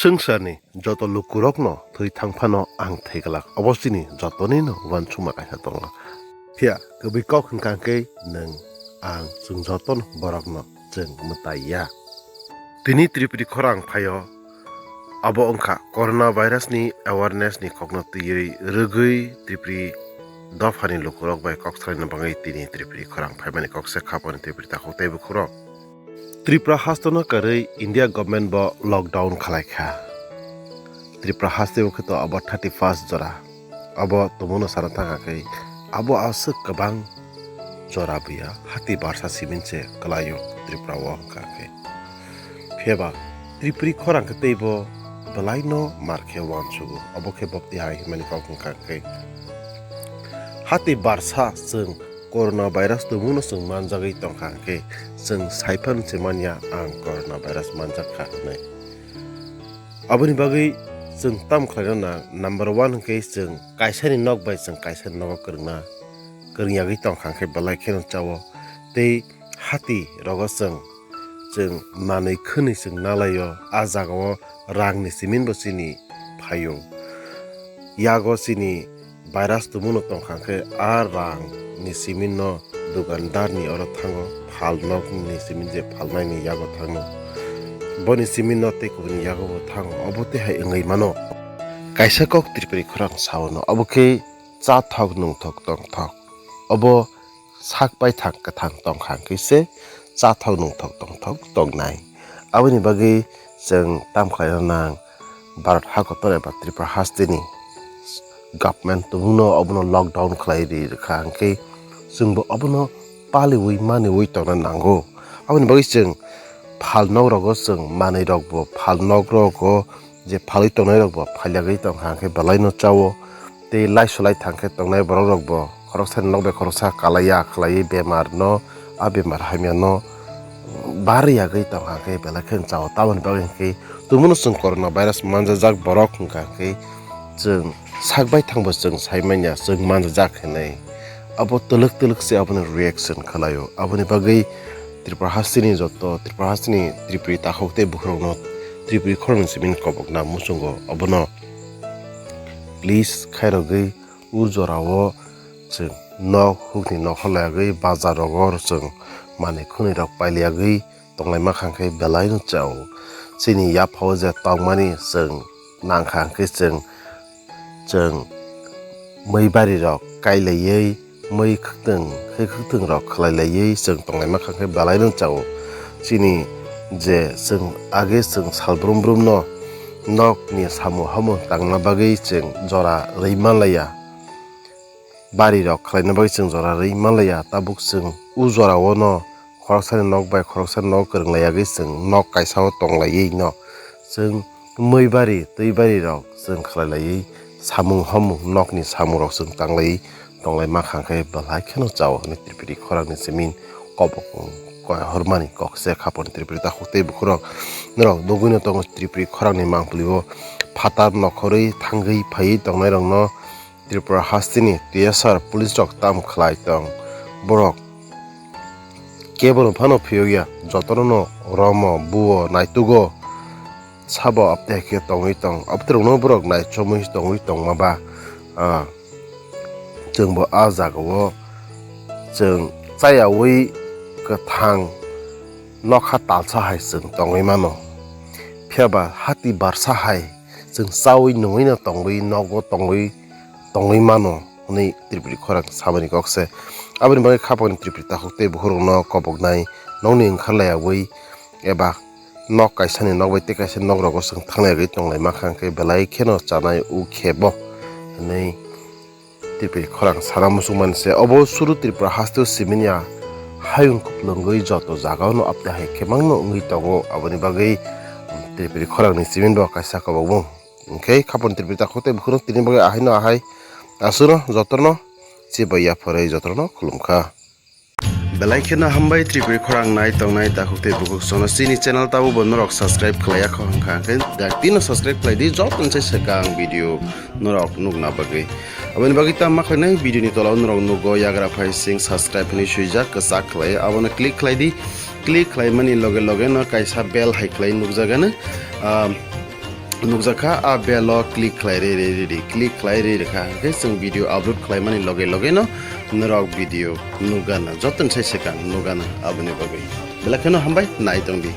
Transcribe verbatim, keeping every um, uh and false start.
Swngcharni joto lukurokno thwi thang phano ang thwi glak, obo chini jotonino uansukma kaisa tongo. Phiya kwbwi kok hwnkha khe nwng, ang, chwng jotono borokno chwng mwtai ya. Tini Tripuri khorang phaio, abo wngkha corona virus ni awareness ni kokno twiwi rwgwi Tripuri dophani lukurok bai kok salaina bagwi tini Tripuri khorang phaimani kok se khaponi Tripuri takhuk tei bukhurok. Tripura hasteno kwrwi India government bo lockdown khlai kha. Tripura hasteo khe to abo thirty first jora. Abo tongmano sana thangkha khe abo aswk kwbang jora buya hati barsa simin se kwlaio Tripura o hwnkha khe. Phiyaba Tripuri khorang khe teibo belaino mar khe uansugo. Abo khe bopti hai hwnmani kok hwnkha khe hati barsa chwng corona virus tongmungno chwng manjagwi tongkha hwnkhe chwng sai phano se manya ang corona virus manjak kha hwnwi. Aboni bagwi chwng tam khlaina nang, number one hwnkhe chwng kaisani nok bai chwng kaisani nogo kwrwngna, kwrwng yagwi tongkha hwnkhe belai kheno chao tei hati rogo chwng, chwng manwi khwnwi chwng nalaio. A jagao rangni simin bo chini phaio. Yago chini virus tongmano tongkha khe a rang ni simin no dukandar ni oro thango, phal nok ni simin je phalnai ni yago thango, boni simin no tei kubuni yago bo thango, obo tei hai wngwi mano. Kaisa kok Tripuri khorang sao no, obo khe chathok nungthok tongthok, obo sak baithang kwthang tongkha hwnkhe se chathok nungthok tongthok tongnai. Aboni bagwi chwng tam khlaina nang, Bharat hakotor eba Tripura hasteni government tongmungno obono lockdown khlai ri rwkha, hwnkhe chwngbo obono paliwi maniwi tongna nango. Aboni bagwi chwng phal nok rogo chwng manwi rokbo phal nok rogo je phalwi tongnai rokbo phalyagwi tongkha, hwnkhe belaino chao. Tei laisu lai thangkhe tongnai borok rokbo khoroksani nok bai khoroksa kalaiya khlaiwi bemar no, a bemar hamya no barwi yagwi tongkha khe belai kheno chao. Tamoni bagwi hwnkhe tongmano chwng corona virus manjajak borok hwnkha khe chwng sak baithangbo chwng sai manya chwng manjajak hinwi. Abo twlwk twlwk se aboni reaction khlaio. Aboni bagwi Tripura hasteni joto, Tripura hasteni Tripuri takhuk tei bukhurokno Tripuri khoroknwi simi kobokna muchungo. Obono please khairogwi o jorao chwng nok hukni nokha layagwi bazar rogo chwng manwi khwnwi rok pailiyagwi tonglaima kha khe belaino chao. Chini yaphao je tongmani chwng nangkha hwnkhe chwng, chwng mwi bari rok kailaiwi mwi khwtwng khe khwtwng rok khlai laiwi chwng tonglaima kha khe belaino chao. Chini je chwng age chwng sal brum brum no nok ni samung hamung tangna bagwi chwng jora rwi manlaiya. Bari rok khlaina bagwi chwng jora rwi manlaiya, tabuk chwng o jorao no khoroksani nok bai khoroksani nok kwrwng laiyagwi chwng nok kaisa o tong laiwi no chwng mwi bari twi bari rok chwng khlai laiwi samung hamung nokni samung rok chwng tang laiwi tong lai ma kha khe belai kheno chao hwnwi Tripuri khorang ni simi kobok koi hormani kok se khapon Tripuri takhuk tei bukhurok norok nugwi no tongo Tripuri khorang ni mangpili o phatar nokhorwi thangwi phaiwi tongnai rok no Tripura hasteni T S R police rok tam khlai tong. Borok kebono phano phiyokya, jotono no romo, buo, naitugo, sabo apte khe tongwi tong. Abotwrwngno borok naichomwi tongwi tongma ba, ah, chwngbo ah jagao chwng chayawi kwthang nokha talsa hai chwng tongwi mano. Phiyaba hati barsa hai chwng chawi nungwi no tongwi nogo tongwi tongwi mano hwnwi Tripuri khorang samani kok se. Aboni bagwi khapangni Tripuri takhuk tei bukhurokno koboknai nokni wngkha layagwi eba nok kaisani nok bai tei kaisa nok rogo chwng thangna yagwi tonglaima kha hwnkhe belai kheno chanai o khe bo hwnwi Tripuri khorang sana muchungmani se. Obo suru Tripura hasteo simini ya hayung kuplungwi joto jagao no apte hai khe mangno wngwi tongo. Aboni bagwi Tripuri khorangni simin bo kaisa kobokbung. Hwnkhe khapon Tripuri takhuk tei bukhurok tini bagwi ahaino ahai. Aswkno jotono chibai yapharwi jotono khulumkha. Belai kheno hambai Tripuri khorang nai tongnai takhuk tei bukhuk sono chini channel tabukbo norok subscribe khlaiya kho hwnkha hwnkhe daktino subscribe khlai di joto se swkang video norok nukna bagwi. Aboni bagwi tamo khlainai video ni tola o norok nugo yagra phai sing subscribe hinwi swijak kwchak khlai abono click khlai di. Click khlaimani loge loge no kaisa bell hai khlai nukjagano. Ah, Nukjakha, a bell o click khlai rwi rwi rwi click khlai rwi rwkha, hwnkhe chwng video upload khlaimani loge loge no norok video nukgana, jotoni sai swkang nukgana aboni bagwi. Belai kheno hambai, nai tongdi.